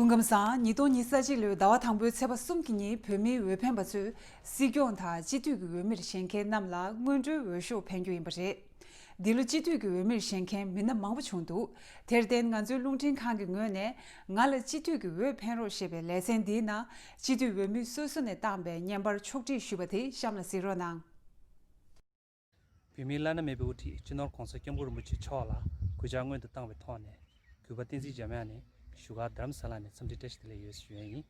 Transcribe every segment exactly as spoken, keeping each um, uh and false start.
སྐུ་ཁམས་བཟང་། ཉིས་སྟོང་ཉི་ཤུ་རྩ་གཅིག་ལོའི་ཟླ་བ་དང་པོའི་ཚེས་པ་གསུམ་གྱི་ཉིན་བོད་མིའི་འོས་འཕེན་པ་ཚོས་སྲིད་སྐྱོང་དང་སྤྱི་འཐུས་ཀྱི་འོས་མིར་བཞེངས་མཁན་རྣམས་ལ་སྔོན་འགྲོའི་འོས་ཤོག་འཕེན་རྒྱུ་ཡིན་པ་རེད། འདི་ལོ་སྤྱི་འཐུས་ཀྱི་འོས་མིར་བཞེངས་མཁན་མི་སྣ་མང་པོ་བྱུང་འདུག་དེར་བརྟེན་ང་ཚོའི་རླུང་འཕྲིན་ཁང་གི་ངོས་ནས་ང་ལ་སྤྱི་འཐུས་ཀྱི་འོས་འཕེན་རོགས་ཞེས་པའི་ལེ་ཚན་འདིའི་ནང་སྤྱི་འཐུས་འོས་མི་སོ་སོ་ནས་བཏང་པའི་བརྙན་པར་ཕྱོགས་སྒྲིག་ཞུས་པ་དེ་གཤམ་ལ་གཟིགས་རོགས་གནང་། བོད་མིའི་བླ་ན་མེད་པའི་དབུ་ཁྲིད་སྤྱི་ནོར་༸གོང་ས་༸སྐྱབས་མགོན་རིན་པོ་ཆེ་མཆོག་ལ་གུས་ཕྱག་སྔོན་དུ་བཏང་བའི་ཐོག་ནས་གུས་པ་བསྟན་འཛིན་འཇམ་དབྱངས་ནས་བཞུགས་སྒར་རྡ་རམ་ས་ལ་ནས་འཚམས་འདྲི་བཀྲ་ཤིས་བདེ་ལེགས་ཡོད་ཞུ་ཡ་ཡིན།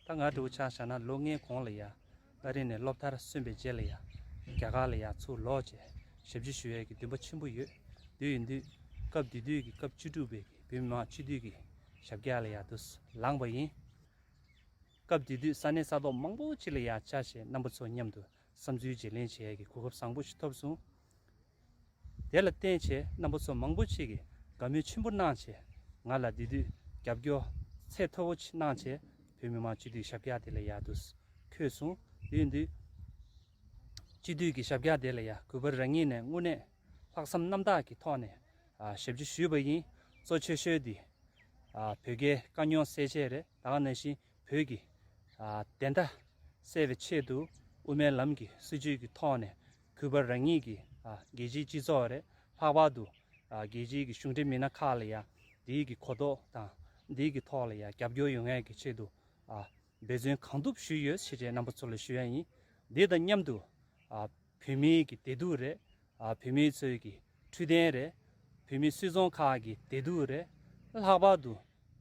ད་ང་འདྲ་བོ་ཆ་བཞག་ན་ལོ་ལྔའི་གོང་ལ་ཡ་ཨ་རི་ནས་སློབ་མཐར་སོན་པའི་རྗེས་ལ་ཡ་རྒྱ་གར་ལ་ཡ་ཚུར་ལོག་བྱས་ཞབས་ཕྱི་ཞུ་ཡས་ཀྱི་འདུན་པ་ཆེན་པོ་ཡོད། དེ་ཡིན་དུས་སྐབས་དེ་དུས་ཀྱི་སྐབས་བཅུ་དྲུག་པའི་བོད་མི་མང་སྤྱི་འཐུས་ཀྱི་ཞབས་བཀྱག་ལ་ཡ་དུ་ལངས་པ་ཡིན། སྐབས་དེ་དུས་ས་གནས་ས་ཐོག་མང་པོ་ཅིག་ལ་ཡ་བཅར་བྱས་རྣམ་པ་ཚོ་མཉམ་དུ་བསམ་ཚུལ་བརྗེ་ལེན་བྱེད་ཡས་ཀྱི་གོ་སྐབས་བཟང་པོ་ཞིག་ཐོབ་སོང་། དེ་ལ་བརྟེན་བྱས་རྣམ་པ་ཚོ་མང་པོ་ཅིག་གིས་དགའ་མོས་ཆེན་པོ་གནང་བྱས་ང་ལ་དེ་དུས་རྒྱབ་སྐྱོར་ཚད་མཐོ་པོ་ཅིག་གནང་བྱས་བོད་མི་མང་སྤྱི་འཐུས་ཞབས་བཀྱག་དེ་ལ་ཡ་དུ་འཁོད་སོང་། དེ་ཡིན་དུས་སྤྱི་འཐུས་ཀྱི་ཞབས་བཀྱག་དེ་ལ་ཡ་གུས་པ་རང་ཉིད་ནས་དངོས་གནས་ལྷག་བསམ་རྣམ་དག་གི་ཐོག་ནས་ཨ་ཞབས་ཕྱི་ཞུས་པ་ཡིན། གཙོ་ཆེ་ཤོས་དེ་ཨ་བོད་རྒྱའི་དཀའ་རྙོག་སེལ་ཆེད་རེད། ད་ག་ནང་བཞིན་བོད་ཀྱི་ཨ་བདེན་མཐའ་གསལ་བའི་ཆེད་དུ་དབུ་མའི་ལམ་གྱི་སྲིད་བྱུས་ཀྱི་ཐོག་ནས་གུས་པ་རང་ཉིད་ཀྱིས་ཨ་རྒྱལ་སྤྱིའི་སྤྱི་ཚོགས་རེད། ལྷག་པར་དུ་ཨ་རྒྱལ་སྤྱིའི་གི་གཞུང་འབྲེལ་མི་སྣ་ཁག་ལ་ཡ་འདིའི་གི་གོ་རྟོགས་དང་འདིའི་གི་ཐོག་ལ་ཡ་རྒྱབ་སྐྱོར་ཡོང་ཡས་ཀྱི་ཆེད་དུ་ཨ་འབད་བརྩོན་གང་ཐུབ་ཞུས་ཡོད་ཞེས་བཅས་རྣམ་པ་ཚོ་ལ་ཞུ་ཡ་ཡིན། འདི་དང་མཉམ་དུ་ཨ་བོད་མིའི་གི་བདེ་སྡུག་རེད། ཨ་བོད་མི་ཚོའི་གི་འཕྲོད་བསྟེན་རེད། བོད་མི་སུད་ཚོང་ཁག་གི་བདེ་སྡུག་རེད། ལྷག་པར་དུ་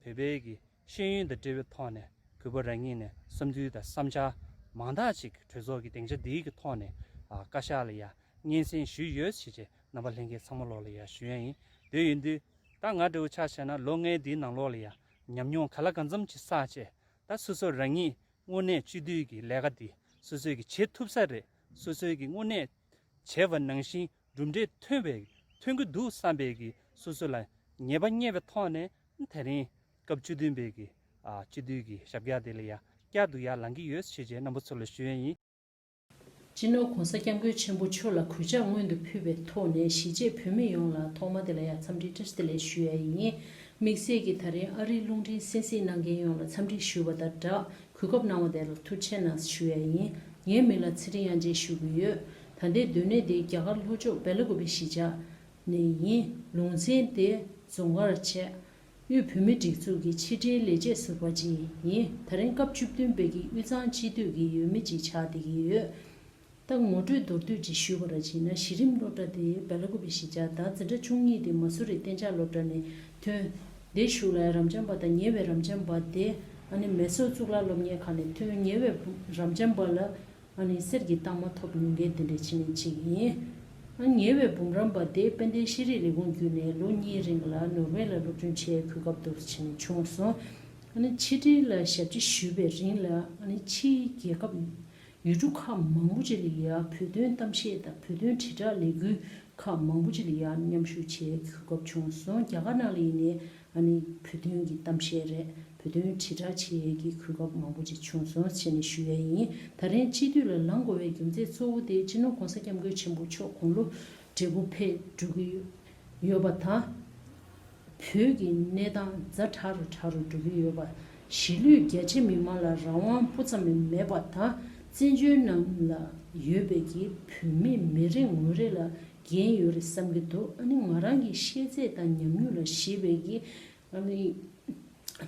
བོད་པའི་གི་ཤེས་ཡོན་དང་འབྲེལ་བའི་ཐོག་ནས་གུས་པ་རང་ཉིད་ནས་བསམ་ཚུལ་དང་བསམ་འཆར་མང་དག་ཅིག་གྲོས་ཚོགས་ཀྱི་སྡིངས་ཆ་འདིའི་གི་ཐོག་ནས་ཨ་བཀའ་ཤག་ལ་ཡ་སྙན་སེང་ཞུས་ཡོད་ཞེས་བཅས་རྣམ་པ་ལྷན་རྒྱས་ཚང་མ་ལོག་ལ་ཡ་ཞུ་ཡ་ཡིན། དེ་ཡིན་དུས་ད་ང་འདྲ་བོ་ཆ་བཞག་ན་ལོ་ལྔའི་འདིའི་ནང་ལོགས་ལ་ཡ་ཉམས་མྱོང་ག་ལ་གང་འཚམ་ཅིག་བསགས་བྱས་ད་སོ་སོ་རང་ཉིད་དངོས་གནས་སྤྱི་འཐུས་ཀྱི་ལས་ཀ་འདི་སོ་སོས་ཀྱི་བྱེད་ཐུབ་ས་རེད། སོ་སོས་ཀྱི་དངོས་གནས་བྱས་པ་ནང་བཞིན་གྲུབ་འབྲས་ཐོན་པའི་ཐོན་གྱི་འདུག་བསམ་པའི་གི་སོ་སོ་ལ་ངེས་པ་རྙེད་པའི་ཐོག་ནས་དེ་རིང་སྐབས་བཅུ་བདུན་པའི་གི་ཨ་སྤྱི་འཐུས་ཀྱི་ཞབས་བཀྱག་དེ་ལ་ཡ་བསྐྱར་དུ་ཡར་ལངས་ཀྱི་ཡོད་ཞེས་བཅས་རྣམ་པ་ཚོ་ལ་ཞུ་ཡས་ཡིན། སྤྱི་ནོར་༸གོང་ས་༸སྐྱབས་མགོན་ཆེན་པོ་མཆོག་ལ་གུས་ཕྱག་སྔོན་དུ་ཕུལ་བའི་ཐོག་ནས་གཞིས་བྱེས་བོད་མི་ཡོངས་ལ་ཐོག་མ་དེ་ལ་ཡང་འཚམས་འདྲི་བཀྲ་ཤིས་བདེ་ལེགས་ཞུ་ཡ་ཡིན། དམིགས་བསལ་གྱིས་ད་རིང་ཨ་རིའི་རླུང་འཕྲིན་གསན་གཟིགས་གནང་མཁན་ཡོངས་ལ་འཚམས་འདྲི་ཞུ་བ་དང་སྦྲགས་གོ་སྐབས་གནང་བ་དེ་ལ་ཐུགས་རྗེ་ཆེ་གནང་ཞུ་ཡ་ཡིན། ངའི་མིང་ལ་ཚེ་རིང་དབྱངས་ཅན་ཞུ་གི་ཡོད། ད་ལྟའི་སྡོད་གནས་དེ་རྒྱ་གར་ལྷོ་ཕྱོགས་སྦེ་ལ་ཀུ་པེ་གཞིས་ཆགས་ནས་ཡིན། ལུང་ཚན་དེ་རྫོང་མཁར་བྱས། དབུས་བོད་མིའི་སྒྲིག་འཛུགས་ཀྱི་ཕྱི་དྲིལ་ལས་བྱེད་ཟུར་པ་ཅིག་ཡིན། ད་རིང་སྐབས་བཅུ་བདུན་པའི་གི་དབུས་གཙང་སྤྱི་འཐུས་ཀྱི་འོས་མི་ཅིག་ཆགས་བསྡད་ཀྱི་ཡོད། ད་ངོ་སྤྲོད་མདོར་བསྡུས་ཅིག་ཞུས་པ་ར་བྱས་ན་གཞི་རིམ་སློབ་གྲྭ་དེ་སྦེ་ལ་ཀུ་པེ་གཞིས་ཆགས་དང་འཛིན་གྲྭ་བཅུ་གཉིས་དེ་མ་སུ་རི་གཏན་འཇགས་སློབ་གྲྭ་ནས་ཐོན། དེའི་གཞུག་ལ་རབ་འབྱམས་པ་དང་ཉེ་བའི་རབ་འབྱམས་པ་དེ་ཨ་ནི་མེ་སོར་གཙུག་ལག་སློབ་གཉེར་ཁང་ནས་ཐོན། ཉེ་བའི་རབ་འབྱམས་པ་ལ་ཨ་ནི་གསེར་གྱི་རྟགས་མ་ཐོབ་མྱོང་མཁན་དེ་འདྲ་ཅིག་ནས་གཅིག་ཡིན། ཨ་ཉེ་བའི་འབུམ་རམས་པ་དེ་དཔལ་ལྡན་ཤེས་རིག་ལས་ཁུངས་བརྒྱུད་ནས་ལོ་གཉིས་རིང་ལ་ནོར་ཝེ་ལ་སློབ་སྦྱོང་བྱེད་གོ་སྐབས་འདུག་ཅིག་ནས་བྱུང་སོང་། ཨ་ནི་ཕྱི་དྲིལ་ལ་ཞབས་ཕྱི་ཞུས་པའི་རིང་ལ་ཨ་ནི་ཕྱིའི་རྒྱལ་ཁབ་ཡུལ་གྲུ་ཁག་མང་པོ་ཅིག་ལ་ཡ་བོད་དོན་གཏམ་བཤད་དང་བོད་དོན་དྲིལ་བསྒྲགས་ལས་འགུལ་ཁག་མང་པོ་ཅིག་ལ་ཡ་མཉམ་ཞུགས་བྱེད་གོ་སྐབས་བྱུང་སོང་། རྒྱ་གར་ནང་ལ་ཡིན་ནའི་ཨ་ནི་བོད་དོན་གྱི་གཏམ་བཤད་རེད། བོད་དོན་དྲིལ་བསྒྲགས་བྱེད་ཡས་ཀྱི་གོ་སྐབས་མང་པོ་ཅིག་བྱུང་སོང་ཞེས་ནས་ཞུ་ཡས་ཡིན། ད་རིང་སྤྱི་འཐུས་ལ་ལངས་དགོས་པའི་རྒྱུ་མཚན་གཙོ་བོ་དེ་སྤྱི་ནོར་༸གོང་ས་༸སྐྱབས་མགོན་ཆེན་པོ་མཆོག་དགུང་ལོ་བགྲེས་པོ་ཕེབས་འགྲོ་གི་ཡོད་པ་དང་། བོད་ཀྱི་གནས་སྟངས་ཛ་དྲག་རུ་དྲག་རུ་འགྲོ་གི་ཡོད་པ། གཞིས་ལུས་རྒྱ་ཆེ་མི་མང་ལ་རང་དབང་སྤུ་ཙམ་མེད་པ་དང་། བཙན་བྱོལ་ནང་ལ་ཡོད་པའི་གི་བོད་མི་མི་རེ་ངོ་རེ་ལ་འགན་ཡོད་རེད་བསམ་གྱི་འདུག་ཨ་ནི་ང་རང་གི་ཤེས་ཚད་དང་ཉམས་མྱོང་ལ་གཞིགས་པའི་གི་ཨ་ནི་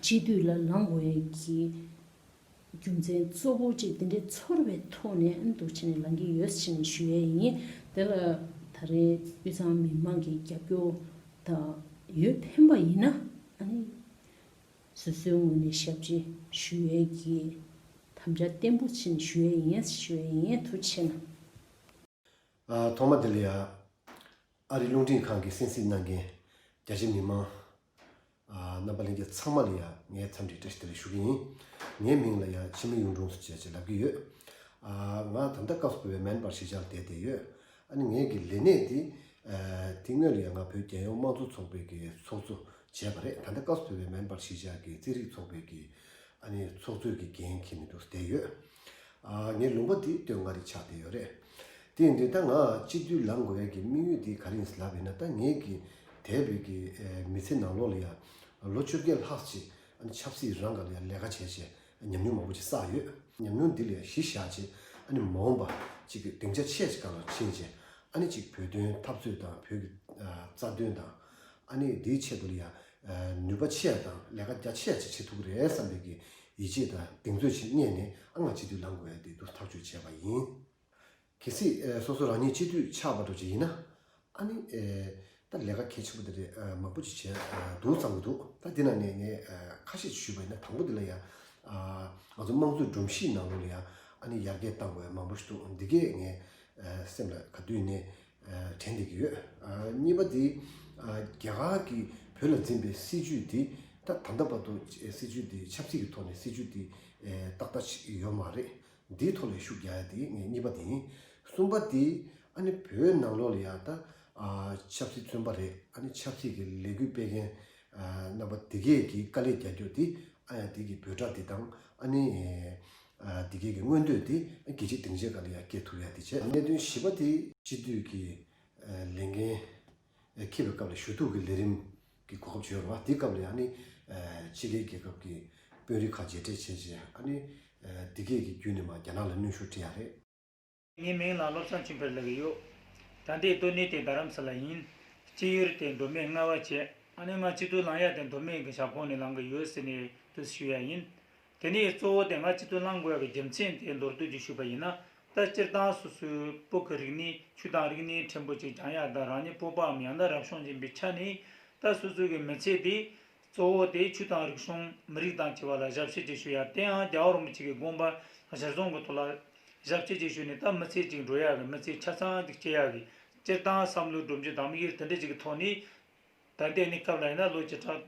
སྤྱི་འཐུས་ལ་ལངས་དགོས་ཡས་ཀྱི་རྒྱུ་མཚན་གཙོ་བོ་གཅིག་དེ་འདྲའི་ཚོར་བའི་ཐོག་ནས་ཨ་ནི་འདུག་བྱས་ནས་ལངས་ཀྱི་ཡོད་ཟེར་ནས་ཞུ་ཡས་ཡིན། དེ་ལ་ད་རེས་དབུས་གཙང་མི་མང་གི་རྒྱབ་སྐྱོར་དང་ཡོད་ཕན་པ་ཡིན་ན་ཨ་ནི་སོ་སོའི་ངོས་ནས་ཞབས་ཕྱི་ཞུ་ཡས་ཀྱི་དམ་བཅའ་བརྟན་པོ་བྱས་ནས་ཞུ་ཡས་ཡིན་ཞུ་ཡས་ཡིན། ཐུགས་རྗེ་ཆེ་གནང་། ཨ་ཐོག་མ་དེ་ལ་ཡ་ཨ་རི་རླུང་འཕྲིན་ཁང་གི་གསན་གཟིགས་གནང་མཁན་རྒྱ་ཆེ་མི་མང་ཨ་རྣམ་པ་ལྷན་རྒྱས་ཚང་མ་ལ་ཡ་ངས་འཚམས་འདྲི་བཀྲ་ཤིས་བདེ་ལེགས་ཞུ་གི་ཡིན། ངའི་མིང་ལ་ཡ་འཆི་མེད་གཡུང་དྲུང་ཟེར་བྱས་ཅེས་ལབ་ཀྱི་ཡོད། ཨ་ང་ད་ལྟ་སྐབས་སུ་བབས་པའི་མེན་པར་གཞིས་ཆགས་ལ་བསྡད་བསྡད་ཡོད། ཨ་ནི་ངའི་གི་ལས་གནས་འདི་ཨ་དེ་སྔོན་ལ་ཡ་ང་བོད་རྒྱལ་ཡོངས་དམངས་གཙོ་ཚོགས་པའི་གི་ཚོགས་གཙོ་བྱས་པ་རེད། ད་ལྟ་སྐབས་སུ་བབས་པའི་མེན་པར་གཞིས་ཆགས་ཀྱི་རྩིས་རིག་ཚོགས་པའི་གི་ཨ་ནི་ཚོགས་གཙོའི་གི་འགན་འཁྱེར་ནས་འདུག་བསྡད་ཡོད། ཨ་ངའི་ལུང་པ་འདི་སྟོད་མངའ་རིས་ཆགས་བསྡད་ཡོད་རེད། དེ་ཡིན་དུས་ད་ང་སྤྱི་འཐུས་ལངས་དགོས་ཡ་གི་དམིགས་ཡུལ་འདི་ག་རེ་ཡིན་ཟེར་ལབ་པ་ཡིན་ན། ད་ངའི་གི་འདས་པའི་གི་ཨ་མི་ཚེ་ནང་ལོགས་ལ་ཡ་ལོ་བཅོ་བརྒྱད་ལྷག་ཅིག་ ཨ་ནི་ཆབ་སྲིད་རང་སྒང་ལ་ཡང་ལས་ཀ་བྱས་བྱས་ཉམས་མྱོང་མང་པོ་ཅིག་བསགས་ཡོད། ཉམས་མྱོང་འདི་ལ་ཡང་གཞི་བཞག་བྱས་ཨ་ནི་མ་འོངས་པ་ཅིག་གི་སྡིངས་ཆ་ཆེ་ཅིག་སྒང་ལ་ཕྱིན་བྱས་ཨ་ནི་ཅིག་བོད་དོན་འཐབ་རྩོད་དང་བོད་ཀྱི་ཨ་རྩ་དོན་དང་ཨ་ནི་འདིའི་ཆེད་དུ་ལ་ཡང་ནུས་པ་ཆེ་དང་ལས་ཀ་རྒྱ་ཆེ་ཅིག་བྱེད་ཐུབ་ཀྱི་རེད་བསམ་པའི་གི་ཡིད་ཆེས་དང་གདེང་ཚོད་ཅིག་རྙེད་ནས་ཨ་ང་སྤྱི་འཐུས་ལངས་དགོས་ཡ་འདི་འདུག་ཐག་གཅོད་བྱས་པ་ཡིན། གལ་སྲིད་ཨ་སོ་སོ་རང་ཉིད་སྤྱི་འཐུས་ཆགས་པ་འདྲ་ཅིག་ཡིན་ན་ཨ་ནི་ཨ་ད་ལས་ཀ་གལ་ཆེན་པོ་དེ་འདྲ་ཨ་མང་པོ་ཅིག་བྱས་ཨ་འདུག་བསམ་གྱི་འདུག་ད་འདི་ནང་ནས་ངས་ཨ་ཁ་ཤས་ཞུས་པ་ཡིན་ན་དང་པོ་འདི་ལ་ཡང་ཨ་ང་ཚོ་དམངས་གཙོའི་སྒྲོམ་གཞི་ནང་ལོགས་ལ་ཡང་ཨ་ནི་ཡར་རྒྱས་གཏང་དགོས་ཡ་མང་པོ་ཞིག་འདུག་འདི་གས་ངས་ཨ་སེམས་ལ་ག་དུས་ནས་ཨ་དྲན་བསྡད་ཀྱི་ཡོད། ཨ་གཉིས་པ་འདི་ཨ་རྒྱ་གར་གྱིས་བོད་ལ་འཛིན་པའི་སྲིད་ཇུས་འདི་ད་ད་ལྟ་བར་དུ་སྲིད་ཇུས་འདི་ཆབ་སྲིད་ཀྱི་ཐོག་ནས་སྲིད་ཇུས་འདི་ཨ་ཏག་ཏག་ཅིག་ཡོད་མ་རེད། འདིའི་ཐོག་ལ་ཤུགས་རྒྱག་ཡ་དེ་ངས་གཉིས་པ་དེ་ཡིན། གསུམ་པ་དེ་ཨ་ནི་བོད་ནང་ལོགས་ལ་ཡང་ད་ཨ་ཆབ་སྲིད་བཙོན་པ་རེད། ཨ་ནི་ཆབ་སྲིད་ཀྱི་ལས་འགུལ་སྤེལ་མཁན་ཨ་རྣམ་པ་དེ་གས་ཀྱི་དཀའ་ལས་རྒྱག་རྒྱུ་དེ་ཨ་ཡང་དེ་གི་འབོད་སྒྲ་དེ་དང་ཨ་ནི་ཨ་དེ་གས་ཀྱི་མངོན་འདོད་དེ་རྒྱལ་སྤྱིའི་སྡིངས་ཆའི་སྒང་ལ་ཡང་སྐྱེལ་ཐུབ་ཡ་དེ་བྱས། གནད་དོན་བཞི་པ་དེ་སྤྱི་འཐུས་ཀྱི་ཨ་ལས་འགན་འཁྱེར་བའི་སྐབས་ལ་ཞུ་གཏུག་གི་ལས་རིམ་གྱི་གོ་སྐབས་བྱུང་ཡོད་རེད་བ། དེའི་སྐབས་ལ་ཡང་ནི་ཕྱི་རྒྱལ་རྒྱལ་ཁབ་ཀྱི་དཔོན་རིགས་ཁག་མཇལ་འཕྲད་བྱས་རྗེས་ཨ་ནི་འདི་གས་ཀྱི་བརྒྱུད་ནས་མར་རྒྱ་ནག་ལ་གནོན་ཤུགས་སྤྲད་ཡ་རེད། ངའི་མིང་ལ་བློ་བཟང་ཆོས་འཕེལ་ལབ་ཀྱི་ཡོད། ད་ལྟའི་སྡོད་གནས་དེ་རྡ་རམ་ས་ལ་ཡིན། སྤྱི་ཡུལ་དེ་མདོ་སྨད་རྔ་བ་བྱས། ཨ་ནི་ང་སྤྱི་འཐུས་ལངས་ཡ་དེ་མདོ་སྨད་ཀྱི་ཞབས་ཁོངས་ནས་ལངས་ཀྱི་ཡོད་ཟེར་ནས་དུ་ཞུ་ཡ་ཡིན། དེ་ནས་གཙོ་བོ་དེ་ང་སྤྱི་འཐུས་ལངས་དགོས་ཡག་གི་རྒྱུ་མཚན་དེ་མདོར་བསྡུས་ཀྱིས་ཞུས་པ་ཡིན་ན། ད་སྤྱིར་བཏང་སོ་སོའི་བོད་ཀྱི་རིག་གནས་ཆོས་དང་རིག་གནས་ཕྲན་བུ་ཅིག་སྦྱང་ཡག་དང་རང་ཉིད་བོད་པའམ་ཡང་ན་རབ་བྱུང་ཡིན་པའི་ཆ་ནས་ད་སོ་སོའི་གི་མི་ཚེ་དེ་གཙོ་བོ་དེ་ཆོས་དང་རིག་གཞུང་མི་རིགས་དང་བཅས་པ་ལ་ཞབས་ཕྱི་ཅིག་ཞུ་ཡག་དེའང་རྒྱལ་བ་རིན་པོ་ཆེ་གི་དགོངས་པ་གཞིར་བཟུང་གི་ཐོག་ལ་ཞབས་ཕྱི་ཅིག་ཞུས་ནས་ད་མི་ཚེ་ཅིག་འགྲོ་ཡག་གི་མི་ཚེ་ཆ་ཚང་ཅིག་སྐྱེལ་ཡག་གི་སྤྱིར་བཏང་བསམ་བློའི་སྒྲོམ་གཞི་དང་དམིགས་ཡུལ་དེ་འདྲ་ཅིག་གི་ཐོག་ནས། ད་ལྟའི་གནས་སྐབས་ལ་ཡིན་ན་ལོ་བཅུ་ཕྲག་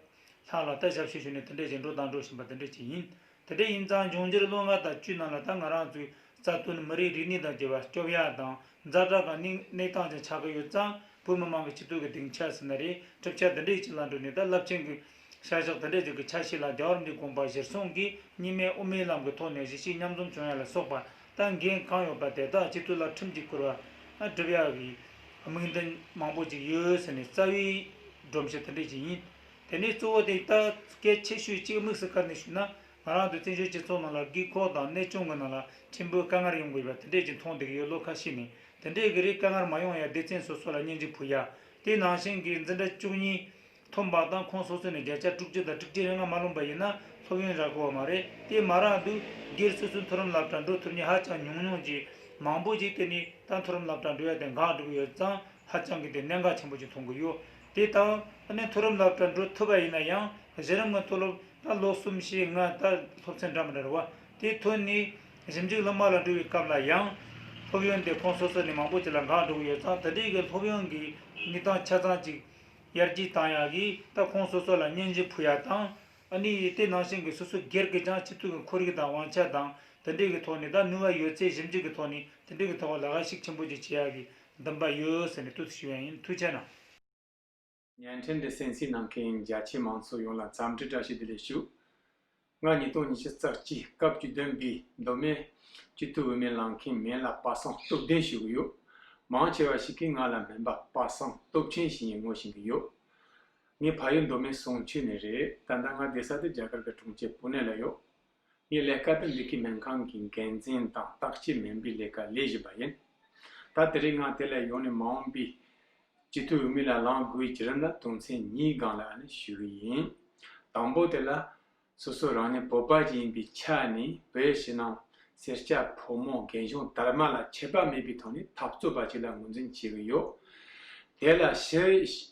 ལྷག་ལ་ད་ཞབས་ཕྱི་ཞུས་ནས་དེ་འདྲས་ཅིག་འགྲོ་དང་འགྲོ་བཞིན་པ་དེ་འདྲས་ཅིག་ཡིན། དེ་འདྲས་ཡིན་ཙང་འབྱུང་འགྱུར་ལོ་ལྔ་དང་བཅུའི་ནང་ལ་ད་ང་རང་ཚོའི་རྩ་དོན་མི་རིགས་རིག་གནས་དང་བཅས་པ་སྐྱོབ་ཡག་དང་ཛ་དྲག་གི་གནས་གནས་སྟངས་ཅིག་ཆགས་ཀྱི་ཡོད་ཙང་བོད་མི་མང་གི་སྤྱི་འཐུས་ཀྱི་སྡིངས་ཆ་ཟེར་ན་རེད། གྲུབ་ཆ་དེ་འདྲས་ཅིག་ལ་འགྲོ་ནས་ད་རླབས་ཆེན་གྱི་བྱ་གཞག་དེ་འདྲས་ཅིག་གི་ཆ་ཤས་ལ་རྒྱལ་བ་རིན་པོ་ཆེའི་དགོངས་པ་གཞིར་བཟུང་གིས་གཉིས་སྨན་དབུ་མའི་ལམ་གྱི་ཐོག་ནས་གཞིས་བྱེས་མཉམ་འཛོམས་བྱུང་ཡ་ལ་སོགས་པ། ད་འགན་གང་ཡོད་པ་དེ་དག་སྤྱི་འཐུས་ལ་ཁྲིམས་ཀྱིས་བསྐུར་བ་སྒྲུབ་ཡག་གི་དམིགས་འདུན་མང་པོ་ཅིག་ཡོད་ཟེར་ནས་རྩ་བའི་སྒྲོམ་གཞི་དེ་འདྲ་ཅིག་ཡིན། དེ་ནས་གཙོ་བོ་དེ་ད་གལ་ཆེ་ཤོས་གཅིག་དམིགས་སུ་བཀར་ནས་ཞུས་ན་ང་རང་ཚོ་བཙན་བྱོལ་སྤྱི་ཚོགས་ནང་ལ་དགོས་མཁོ་དང་གནས་ཆུང་གི་ནང་ལ་ཕྲན་བུ་དཀའ་ངལ་ཡོང་དགོས་པ་དེ་འདྲས་ཅིག་མཐོང་བསྡད་ཀྱི་ཡོད། ལོ་ཁ་ཤས་ནས་དེ་འདྲས་ཀྱི་རིགས་དཀའ་ངལ་མ་ཡོང་ཡ་སྡེ་ཚན་སོ་སོ་ལ་སྙན་ཞུ་ཕུལ་ཡ། དེ་ནང་བཞིན་གྱི་འཛིན་གྲྭ་བཅུ་གཉིས། ཐོན་པ་དང་ཁོངས་སོ་སོ་ནས་བརྒྱ་ཆ་དྲུག་ཅུ་དང་དྲུག་ཅུ་རེ་ལྔ་མ་ལོན་པ་ཡིན་ན་སློབ་ཡོན་རག་གི་ཡོད་མ་རེད། དེ་མ་རག་དུས་སྒེར་སོ་སོའི་མཐོ་རིམ་སློབ་གྲྭ་འགྲོ་ཐུབ་མཁན་ཧ་ཅང་ཉུང་ཉུང་ཅིག་མང་པོ་ཅིག་དེ་ནི་ད་མཐོ་རིམ་སློབ་གྲྭ་འགྲོ་ཡ་དེ་འགག་འགྲོ་གི་ཡོད་ཙང་ཧ་ཅང་གི་དེ་གནད་འགག་ཆེན་པོ་ཅིག་མཐོང་གི་ཡོད། དེ་དང་ཨ་ནི་མཐོ་རིམ་སློབ་གྲྭ་འགྲོ་ཐུབ་པ་ཡིན་ན་ཡང་གཞི་རིམ་གྱི་མཐོ་སློབ་ད་ལོ་གསུམ་བཞི་ལྔ་ད་སློབ་ཚན་འདྲ་མི་འདྲ་རེད་བ། དེ་ཐོན་ནས་ཞིབ་འཇུག་སློབ་མ་ལ་འགྲོ་བའི་སྐབས་ལ་ཡང་སློབ་ཡོན་དེ་ཁོངས་སོ་སོ་ནས་མང་པོ་ཅིག་ལ་འགག་འགྲོ་གི་ཡོད་ཙང་དེ་འདྲའི་གི་སློབ་ཡོན་གྱི་གནས་སྟངས་ཆ་ཚང་ཅིག་ཡར་རྒྱས་བཏང་ཡག་གི་ད་ཁོང་སོ་སོ་ལ་སྙན་ཞུ་ཕུལ་ཡག་དང་། ཨ་ནི་དེ་ནང་བཞིན་གྱི་སོ་སོ་སྒེར་གྱི་ཀྱང་སྤྱི་འཐུས་ཀྱི་ཁོར་ཡུག་དང་དབང་ཆ་དང་དེ་འདྲའི་གི་ཐོག་ནས་ད་ནུས་པ་ཡོད་ཚད་ཞིབ་འཇུག་གི་ཐོག་ནས་དེ་འདྲའི་གི་ཐོག་ལ་དབྱེ་ཞིབ་ཆེན་པོ་ཅིག་བྱེད་ཡག་གི་འདུན་པ་ཡོད་ཟེར་ནས་ཏུ་ཞུ་ཡ་ཡིན། ཐུགས་རྗེ་གནང་། བརྙན་འཕྲིན་འདི་གསན་གཟིགས་གནང་མཁན་རྒྱ་ཆེའི་མང་ཚོགས་ཡོངས་ལ་འཚམས་འདྲི་བཀྲ་ཤིས་བདེ་ལེགས་ཞུ། ང་ཉིས་སྟོང་ཉི་ཤུ་རྩ་གཅིག་སྐབས་བཅུ་བདུན་པའི་མདོ་སྨད་སྤྱི་འཐུས་འོས་མི་ལངས་མཁན་མིང་ལ་པ་སངས་སྟོབས་ལྡན་ཞུ་གི་ཡོད། མང་ཆེ་བ་ཞིག་གིས་ང་ལ་སྨན་པ་པ་སངས་སྟོབས་ཆེན་ཞེས་ངོ་ཤེས་ཀྱི་ཡོད། ངའི་ཕ་ཡུལ་མདོ་སྨད་བསང་ཆུ་ནས་རེད། ད་ལྟ་ང་བསྡད་ས་དེ་རྒྱ་གར་གྱི་གྲོང་ཁྱེར་པུ་ནེ་ལ་ཡོད། ངའི་ལས་ཀ་དེ་འདི་གའི་སྨན་ཁང་གི་འགན་འཛིན་དང་བརྟག་དཔྱད་སྨན་པའི་ལས་ཀ་ལས་བཞིན་པ་ཡིན། ད་དེ་རིང་ང་དེ་ལ་ཡོང་ནས་མ་འོངས་པའི་སྤྱི་འཐུས་འོས་མི་ལ་ལངས་དགོས་བརྒྱུད་རིམ་ལ་དོན་ཚན་གཉིས་སྒང་ལ་ཨ་ནི་ཞུ་གི་ཡིན། དང་པོ་དེ་ལ་སོ་སོ་རང་ཉིད་བོད་པ་ཞིག་ཡིན་པའི་ཆ་ནས་བོད་ཕྱི་ནང་སེར་སྐྱ་ཕོ་མོ་རྒན་གཞོན་དར་དམར་ལ་ཁྱད་པར་མེད་པའི་ཐོག་ནས་འཐབ་རྩོད་པ་ཞིག་ལ་ངོས་འཛིན་བྱེད་ཀྱི་ཡོད། དེ་ལ་གཞི་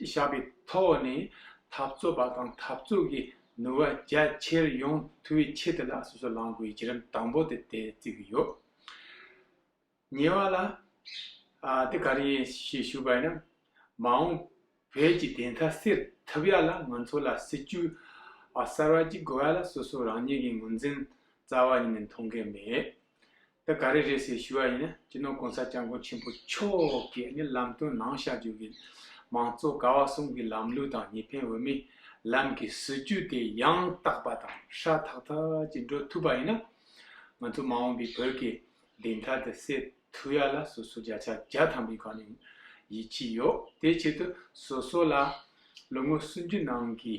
བཞག་པའི་ཐོག་ནས་འཐབ་རྩོད་པ་དང་འཐབ་རྩོད་ཀྱི་ནུས་པ་རྒྱ་ཆེར་ཡོང་ཐུབ་པའི་ཆེད་དུ་ལ་སོ་སོ་ལངས་དགོས་བརྒྱུད་རིམ་དང་པོ་དེ་དེ་བརྩི་གི་ཡོད། གཉིས་པ་ལ། ཨ་དེ་ག་རེ་ཞེས་ཞུས་པ་ཡིན་ན། མ་འོངས་བོད་ཀྱི་བདེན་མཐའ་གསལ་ཐུབ་ཡ་ལ་ང་ཚོ་ལ་སྲིད་ཇུས་ཨ་གསར་བ་ཅིག་དགོས་ཡ་ལ་སོ་སོ་རང་ཉིད་ཀྱི་ངོས་འཛིན་རྩ་བ་ཉིད་ནས་མཐོང་གི་མེད། དེ་ག་རེ་རེད་ཟེར་ཞུ་བ་ཡིན་ན་སྤྱི་ནོར་གོང་ས་སྐྱབས་མགོན་ཆེན་པོ་མཆོག་གིས་ནི་ལམ་སྟོན་གནང་བཞག་རྒྱུ་གི་མང་གཙོ་ཀ་བ་གསུམ་གྱི་ལམ་ལུགས་དང་གཉིས་ཕན་འོས་མིའི་ལམ་གྱི་སྲིད་ཇུས་དེ་ཡང་དག་པ་དང་ཧྲ་ཐག་ཐག་ཅིག་འགྲོ་ཐུབ་པ་ཡིན་ན། ང་ཚོ་མ་འོངས་པའི་བོད་ཀྱི་བདེན་མཐའ་དེ་གསལ་ཐུབ་ཡ་ལ་སོ་སོ་བརྒྱ་ཆ་བརྒྱ་ཐམ་པའི་སྒང་ནས་ཡིད་ཆེས་ཡོད། དེའི་ཆེད་དུ་སོ་སོ་ལ་ལོ་ངོ་སུམ་ཅུ་ནང་གི་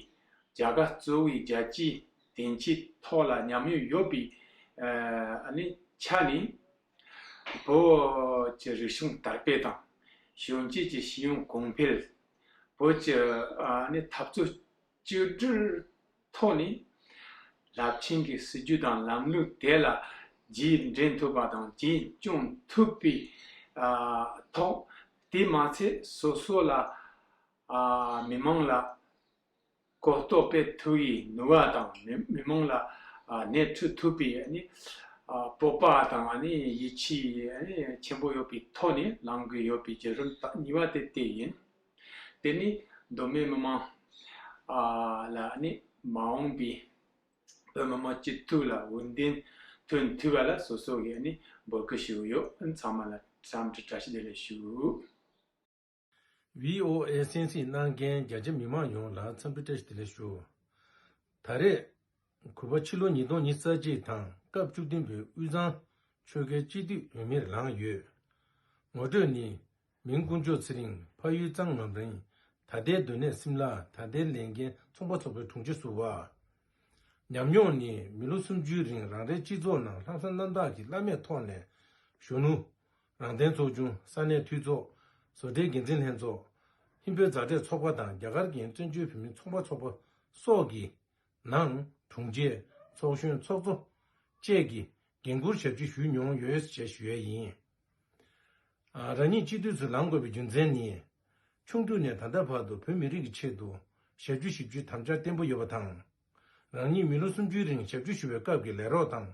རྒྱ་གར་གཙོ་བོའི་རྒྱལ་སྤྱིའི་ བདེ་སྐྱིད་ཐོག་ལ་ཉམས་མྱོང་ཡོད་པའི་ཨ་ནི་ཆ་ནས། བོད་ཀྱི་རིག་གཞུང་དར་སྤེལ་དང་། གཞོན་སྐྱེས་ཀྱི་ཤེས་ཡོན་གོང་འཕེལ། བོད་ཀྱི་ཨ་ནི་འཐབ་རྩོད་བཅོས་སྒྲིག་ཐོག་ནས་རླབས་ཆེན་གྱི་སྲིད་ཇུས་དང་ལམ་ལུགས་དེ་ལ་རྗེས་འདྲེན་ཐུབ་པ་དང་རྗེས་སྐྱོང་ཐུབ་པའི་ཨ་ཐོག་དེ་མ་ཚད་སོ་སོ་ལ་ཨ་མི་མང་ལ་གོ་རྟོགས་སྤེལ་ཐུབ་པའི་ནུས་པ་དང་མི་མི་མང་ལ་ཨ་སྣེ་ཁྲིད་ཐུབ་པའི་ཨ་ནི་ཨ་སྤོབས་པ་དང་ཨ་ནི་ཡིད་ཆེས་ཨ་ནི་ཆེན་པོ་ཡོད་པའི་ཐོག་ནས་ལངས་དགོས་ཡོད་པའི་བརྒྱུད་རིམ་དང་གཉིས་པ་དེ་དེ་ཡིན། དེ་ནི་མདོ་སྨད་མི་མང་ཨ་ལ་ཨ་ནི་མ་འོངས་པའི་བོད་མི་མང་སྤྱི་འཐུས་ལ་འོས་འདེམས་ཐོན་ཐུབ་པ་ལ་སོ་སོ་གིས་ཨ་ནི་འབོད་སྐུལ་ཞུ་གི་ཡོད། ཚང་མ་ལ་འཚམས་འདྲི་བཀྲ་ཤིས་བདེ་ལེགས་ཞུ། ཝི་ཨོ་ཨེ་གསན་གཟིགས་གནང་མཁན་རྒྱ་ཆེ་མི་མང་ཡོངས་ལ་འཚམས་འདྲི་བཀྲ་ཤིས་བདེ་ལེགས་ཞུ། ད་རེས་གུས་པ་ཕྱི་ལོ་ཉིས་སྟོང་ཉི་ཤུ་རྩ་གཅིག་དང་སྐབས་བཅུ་བདུན་པའི་དབུས་གཙང་ཆོལ་ཁའི་སྤྱི་འཐུས་འོས་མིར་ལངས་ཡོད། ངོ་སྤྲོད་ནི། མིང་དཀོན་མཆོག་ཚེ་རིང་། ཕ་ཡུལ་གཙང་ངམ་རིང་། ད་ལྟའི་སྡོད་གནས་སིམ་ལ། ད་ལྟའི་ལས་འགན་ཚོང་པ་ཚོགས་པའི་དྲུང་ཆེ་ཟུར་པ། ཉམས་མྱོང་ནི་མི་ལོ་སུམ་ཅུའི་རིང་རང་རེའི་སྤྱི་ཚོགས་ནང་ལྷག་བསམ་རྣམ་དག་གིས་བླ་མེད་ཐོག་ནས་གཞོན་ནུ། རང་བཙན་ཚོགས་ཆུང་། ས་གནས་འཐུས་ཚོགས། བཟོ་གྲྭའི་འགན་འཛིན་ལྷན་ཚོགས། ཧིན་བོད་མཛའ་འབྲེལ་ཚོགས་པ་དང་རྒྱ་གར་གྱི་བཙན་བྱོལ་བོད་མིའི་ཚོང་པ་ཚོགས་པ་སོགས་ཀྱི་ནང་དྲུང་ཆེ། ཚོགས་གཞོན། ཚོགས་གཙོ་བཅས་ཀྱི་འགན་འཁུར་ཞབས་ཕྱི་ཞུས་མྱོང་ཡོད་ཅེས་ཞུ་ཡས་ཡིན། ཨ། རང་ཉིད་སྤྱི་འཐུས་སུ་ལངས་དགོས་པའི་རྒྱུ་མཚན་ནི། ཆུང་དུས་ནས་ད་ལྟ་བར་དུ་བོད་མི་རིགས་ཀྱི་ཆེད་དུ་ཞབས་ཕྱི་ཞུ་རྒྱུའི་དམ་བཅའ་བརྟན་པོ་ཡོད་པ་དང་། རང་ཉིད་མི་ལོ་སུམ་ཅུའི་རིང་ཞབས་ཕྱི་ཞུ་བའི་སྐབས་ཀྱི་ལས་རོགས་དང་།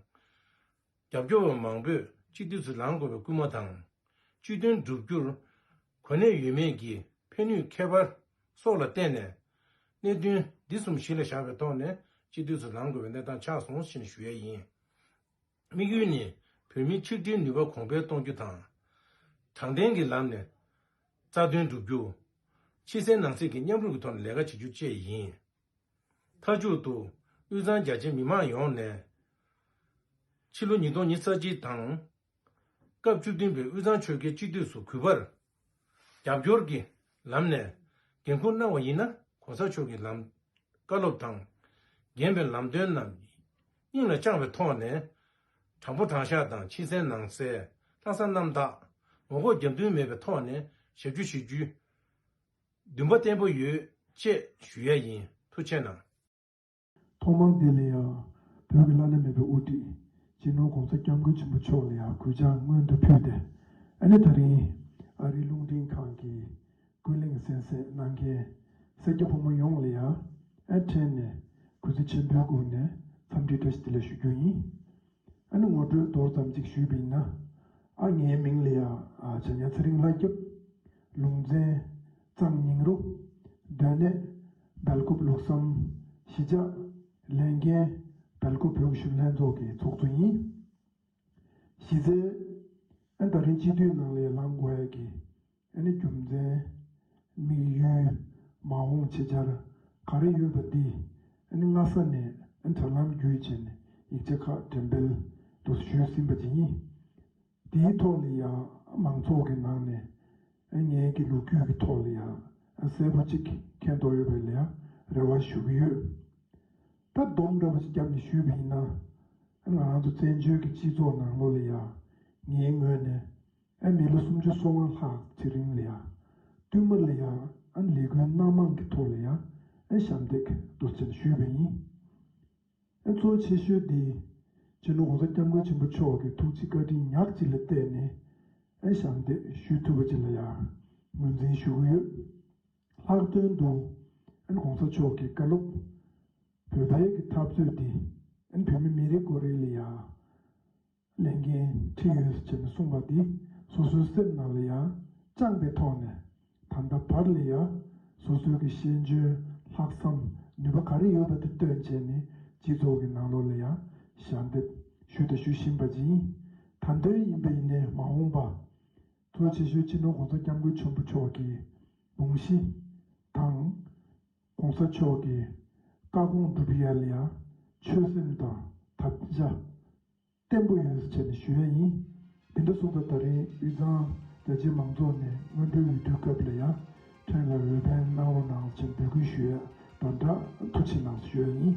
རྒྱབ་སྐྱོར་བ་མང་པོས་སྤྱི་འཐུས་སུ་ལངས་དགོས་པའི་སྐུལ་མ་དང་། སྤྱི་དོན་བསྒྲུབ་རྒྱུར་གོ་གནས་ཡོད་མེད་ཀྱི་ཕན་ནུས་ཁྱད་པར་སོགས་ལ་བརྟེན་ནས། གནད་དོན་འདི་གསུམ་གཞི་ལ་བཞག་པའི་ཐོག་ནས་སྤྱི་འཐུས་སུ་ལངས་དགོས་པའི་གནས་སྟངས་ཆགས་སོང་ཞེས་ཞུ་ཡས་ཡིན། དམིགས་ཡུལ་ནི་བོད་མིའི་ཆིག་སྒྲིལ་ནུས་པ་གོང་འཕེལ་གཏོང་རྒྱུ་དང་། དྲང་བདེན་གྱི་ལམ་ནས་རྩ་དོན་བསྒྲུབ་རྒྱུ། ཕྱི་གསལ་ནང་གསལ་གྱི་མཉམ་རུབ་ཀྱི་ཐོག་ནས་ལས་ཀ་བྱེད་རྒྱུ་བཅས་ཡིན། མཐའ་མཇུག་ཏུ་དབུས་གཙང་རྒྱ་ཆེའི་མི་མང་ཡོངས་ནས་ཕྱི་ལོ་ཉིས་སྟོང་ཉི་ཤུ་རྩ་གཅིག་དང་སྐབས་བཅུ་བདུན་པའི་དབུས་གཙང་ཆོལ་ཁའི་སྤྱི་འཐུས་སུ་གུས་པར་རྒྱབ་སྐྱོར་གྱི་ལམ་ནས་འགན་འཁུར་གནང་བ་ཡིན་ན། གོང་ས་མཆོག་གི་ལམ་བཀའ་སློབ་དང་འགན་པའི་ལམ་སྟོན་རྣམས་སྙིང་ལ་བཅངས་པའི་ཐོག་ནས། དྲང་པོ་དྲང་བཞག་དང་ཕྱི་གསལ་ནང་གསལ། ལྷག་བསམ་རྣམ་དག། ངོ་ལྐོག་རྒྱབ་མདུན་མེད་པའི་ཐོག་ནས་ཞབས་ཕྱི་ཞུ་རྒྱུའི་འདུན་པ་བརྟན་པོ་ཡོད་ཅེས་ཞུ་ཡས་ཡིན། ཐུགས་རྗེ་གནང་། ཐོག་མར་འདི་ལ་ཡང་བོད་ཀྱི་བླ་ན་མེད་པའི་དབུ་ཁྲིད་སྤྱི་ནོར་༸གོང་ས་༸སྐྱབས་མགོན་ཆེན་པོ་མཆོག་ལ་ཡང་གུས་ཕྱག་སྔོན་དུ་ཕུལ་ཏེ། ཨ་ནི་ད་རིང་ཨ་རིའི་རླུང་འཕྲིན་ཁང་གི་ཀུན་གླེང་གསན་གཟིགས་གནང་མཁན་སེར་སྐྱ་ཕོ་མོ་ཡོངས་ལ་ཡང་ཨ་ཕྲན་ནས་གུས་བརྩི་ཆེན་པོའི་སྒོ་ནས་འཚམས་འདྲི་བཀྲ་ཤིས་བདེ་ལེགས་ཞུ་རྒྱུ་ཡིན། ཨ་ནི་ངོ་སྤྲོད་མདོར་ཙམ་ཅིག་ཞུས་པ་ཡིན་ན། ཨ་ངའི་མིང་ལ་ཡ་ཨ་བྱ་ཉ་ཚེ་རིང་ལྷ་སྐྱབས། ལུང་ཚན་གཙང་སྙིང་རུ། སྡོད་གནས་སྦེལ་ཀོབ་ལུགས་བསམ་གཞིས་ཆགས། ལས་འགན་སྦེལ་ཀོབ་བོད་ཀྱི་གཞོན་ལྷན་ཚོགས་ཀྱི་ཚོགས་གཙོ་ཡིན། གཞི་རྩའི་ཨ་ད་རིང་སྤྱི་འཐུས་ནང་ལ་ལངས་དགོས་ཡ་གི་ཨ་ནི་རྒྱུ་མཚན། དམིགས་ཡུལ། མ་འོངས་ཆེད་བཅར་ག་རེ་ཡོད་པ་འདི་ཨ་ནི་སྔ་ས་ནས་ཨ་དྲ་ལམ་བརྒྱུད་བྱས་ནས་ཡིག་ཆ་ཁག་འགྲེམས་སྤེལ་དུ་ཞུས་ཟིན་པ་ཅིག་ཡིན། དེའི་ཐོག་ལ་ཡང་མང་ཚོགས་ཀྱི་ནང་ནས་ཨ་ངའི་གི་ལོ་རྒྱུས་ཀྱི་ཐོག་ལ་ཡང་ཨ་གསལ་པོ་ཅིག་མཁྱེན་རྟོགས་ཡོད་པ་ལ་ཡང་རེ་བ་ཞུ་གི་ཡོད། ད་སྡོམ་འདྲ་པོ་ཞིག་བརྒྱབ་ནས་ཞུས་པ་ཡིན་ན། ང་རང་ཚོ་བཙན་བྱོལ་གྱི་སྤྱི་ཚོགས་ནང་ལོགས་ལ་ཡང་ངའི་ངོས་ནས་ཨ་མི་ལོ་སུམ་ཅུ་སོ་ལྔ་ལྷག་ཅིག་རིང་ལ་ཡང་བསྟུད་མར་ལ་ཡང་ཨ་ལས་འགུལ་སྣ་མང་གི་ཐོག་ལ་ཡང་ཨ་ཞབས་འདེགས་འདུག་ཅེས་ཞུས་པ་ཡིན། ཨ་གཙོ་ཆེ་ཤོས་འདི་སྤྱི་ནོར་༸གོང་ས་༸སྐྱབས་མགོན་ཆེན་པོ་མཆོག་གི་ཐུགས་རྗེ་བཀའ་དྲིན་ཉག་གཅིག་ལ་བརྟེན་ནས་ཨ་ཞབས་འདེགས་ཞུ་ཐུབ་པ་ཅིག་ལ་ཡང་ངོས་འཛིན་ཞུ་གི་ཡོད། ལྷག་དོན་དུ་ཨ་༸གོང་ས་མཆོག་གི་བཀའ་སློབ། བོད་པའི་གི་འཐབ་རྩོད་འདི་ཨ་བོད་མི་མི་རེ་ངོ་རེ་ལ་ཡང་ལས་འགན་འཁྲི་ཡོད་ཅེས་ནས་གསུངས་པ་འདི་སོ་སོའི་སེམས་ནང་ལ་ཡང་བཅངས་པའི་ཐོག་ནས་ད་ལྟ་བར་ལ་ཡང་སོ་སོའི་གི་ཤེས་འཇོན་ལྷག་བསམ་ནུས་པ་ག་རེ་ཡོད་པ་དེ་བཏོན་བྱས་ནས་སྤྱི་ཚོགས་ཀྱི་ནང་ལོགས་ལ་ཡང་ཞབས་འདེགས་ཞུས་དང་ཞུ་བཞིན་པ་ཅིག་ཡིན། ད་དོན་ཡིན་པ་ཡིན་ནའི་མ་འོངས་པ་གཙོ་ཆེ་ཤོས་སྤྱི་ནོར་༸གོང་ས་༸སྐྱབས་མགོན་ཆེན་པོ་མཆོག་གི་དགོངས་གཞི་དང་། ༸གོང་ས་མཆོག་གི་བཀའ་དགོངས་སྒྲུབ་ཡ་ལ་ཡང་ཆོད་སེམས་དང་དམ་བཅའ་བརྟན་པོ་ཡོད་ཟེར་བྱས་ནས་ཞུ་ཡ་ཡིན། དེ་འདྲ་སོང་ཙང་ད་རིང་དབུས་གཙང་རྒྱ་ཆེའི་མང་ཚོགས་ནས་སྔོན་འགྲོའི་འོས་བསྡུའི་སྐབས་ལ་ཡང་ཕྲན་ལ་འོས་འཕེན་གནང་རོགས་གནང་ཟེར་འབོད་སྐུལ་ཞུ་ཡ་དང་སྦྲགས་ཐུགས་རྗེ་གནང་ཞུ་ཡ་ཡིན།